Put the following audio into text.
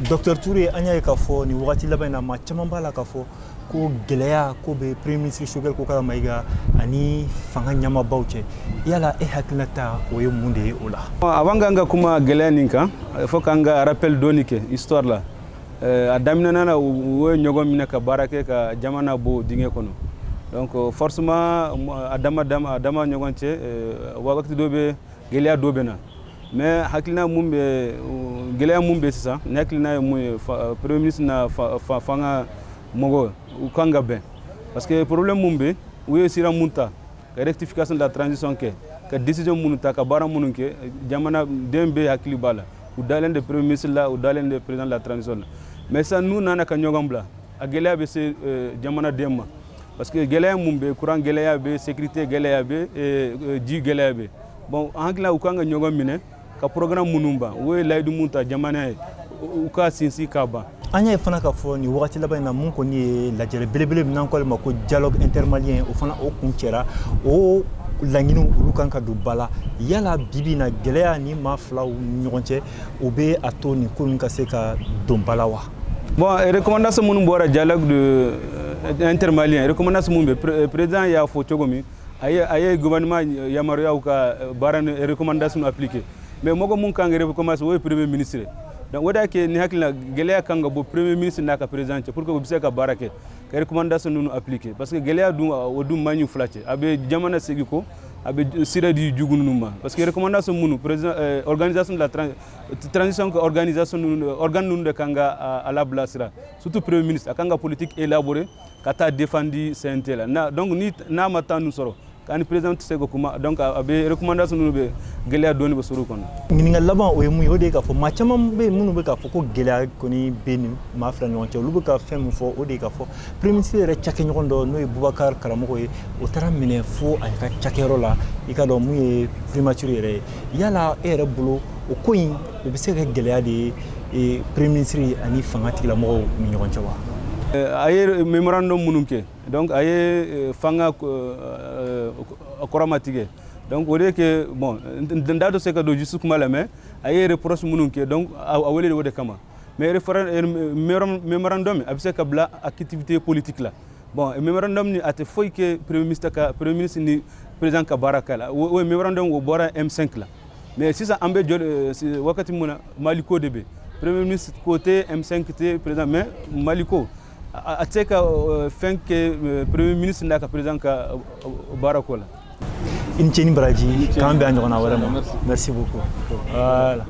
Docteur Touré, an y'a ye k'a fɔ nin wagati laban in na, maa caman b'a la k'a fɔ ko gɛlɛya ko bɛ Premier ministre Choguel Kokalla Maïga ani fanga ɲɛmaabaw cɛ. Yala e hakilinata o ye mun de ye o la? Avant k'an ka kuma gɛlɛya nin kan, il faut k'an ka rappel dɔɔni kɛ histoire la. A daminɛna na, u ye ɲɔgɔn minɛ ka baara kɛ ka jamana bɔ dingɛ kɔnɔ. Donc forcément, a dama dama a dama ɲɔgɔn cɛ, wagati dɔ bɛ, gɛlɛya dɔ bɛ na. Mais hakilina mun bɛ, gɛlɛya mun bɛ sisan, ne hakilina ye mun ye, Premier ministre na fanga mɔgɔ, u kan ka bɛn, parce que problème mun bɛ, u ye sira mun ta ka rectification de la transition kɛ, ka décision minnu ta, ka baara minnu kɛ, jamana den bɛɛ hakili b'a la. U dalen de Premier ministre la, u dalen de président de la transition la. Mais sisan, n'u nana ka ɲɔgɔn bila, a gɛlɛya bɛ se jamanaden ma, parce que gɛlɛya mun bɛ, courant gɛlɛya bɛ, sécurité gɛlɛya bɛ, ji gɛlɛya bɛ. Bon, an hakili la, u kan ka ɲɔgɔn minɛ ka programme minnu ban, u ye layidu mun ta jamana ye, u ka sinsin k'a ban. An y'a ye fana k'a fɔ nin wagati laban in na, mun kɔni ye lajɛrɛ belebele min n'an k'ale ma ko dialogue intermalien, o fana o kun cɛra, o laɲiniw olu kan ka don ba la. Yala bibi in na, gɛlɛya ni maa filaw ni ɲɔgɔn cɛ, o bɛ a to nin ko ninnu ka se ka don ba la wa? Bon, recommandation minnu bɔra dialogue de intermalien, recommandation mun bɛ, président y'a fɔ cogo min, a ye gouvernement yamaruyaw ka baara ni recommandation appliquer. Mais mɔgɔ mun kan ka recommandation, o ye Premier ministre. Donc o de y'a kɛ ni hakili la, gɛlɛya kan ka bɔ Premier ministre n'a ka président cɛ pour que u bɛ se ka baara kɛ ka recommandation ninnu appliquer, parce que gɛlɛya dun, o dun man ɲi fila cɛ. A bɛ jamana segin kɔ, a bɛ sira di jugu ninnu ma, parce que recommandation minnu, président, organisation de la transition ka organisation ninnu, organe ninnu de kan ka a labilasira, surtout Premier ministre, a kan ka politique élaborer ka taa défendu CNT la na. Donc ni n'a ma temps ninnu sɔrɔ k'ani président tɛ se ka kuma, donc a bɛ recommandation ninnu bɛ gɛlɛya dɔɔni bɛ sɔrɔ o kɔnɔ. Ɲininkali laban, o ye mun ye? O de ye k'a fɔ maa caman bɛ yen minnu bɛ k'a fɔ ko gɛlɛya kɔni bɛ nin maa fila ɲɔgɔn cɛ. Olu bɛ ka fɛn min fɔ, o de ye k'a fɔ Premier ministre yɛrɛ cakɛɲɔgɔn dɔ, n'o ye Bubakari Karamɔgɔ ye, o taara minɛ fo a ka cakɛyɔrɔ la, i ka dɔn mun ye primature yɛrɛ ye. Yala e yɛrɛ bolo, o ko in, o bɛ se ka kɛ gɛlɛya de ye Premier ministre ani fanga tigilamɔgɔw ni ɲɔgɔn cɛ wa? A ye mémorandum minnu kɛ, donc a ye fanga kɔrɔma tigɛ. Donc o de kɛ, bon, n da tɛ se ka don juste kuma la, mais a ye reproche minnu kɛ, donc a wele de o de kama. Mais mémorandum, a bɛ se ka bila activité politique la. Bon, mémorandum ni a tɛ foyi kɛ Premier ministre ka, Premier ministre ni président ka baara kɛ la. O mémorandum, o bɔra M5 la. Mais sisan, an bɛ jɔ wagati mun na, Mali ko de bɛ, Premier ministre ko tɛ, M5 tɛ, président, mais Mali ko, a tɛ se ka fɛn kɛ Premier ministre n'a ka président ka baara ko la. I ni ce ni baraji, k'an bɛn a ɲɔgɔnna wɛrɛ ma. Merci beaucoup, voilà.